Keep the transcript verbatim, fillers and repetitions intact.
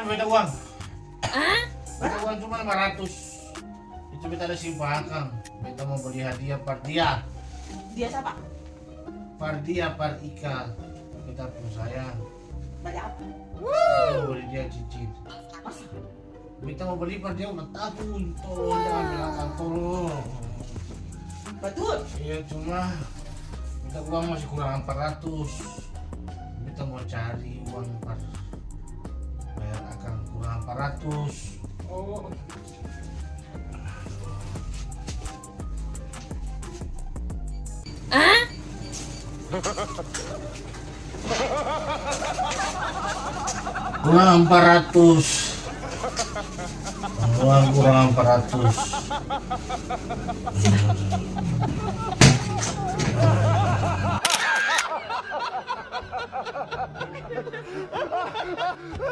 Beta uang. Beta uang cuma lima ratus. Itu beta ada simpan akang. Beta mau beli hadiah par dia. Dia siapa? Par dia, par Ika. Beta pung sayang. Beli apa? Beta mau beli dia cincin. Masa? Beta mau beli par dia ulang tahun. Tolong, jangan bilang akang, tolong. Betul? Iya, cuma beta uang masih kurang empat ratus. Beta mau cari uang par bayar akang, kurang empat ratus. Oh. Kurang empat ratus. Kurang, kurang empat ratus.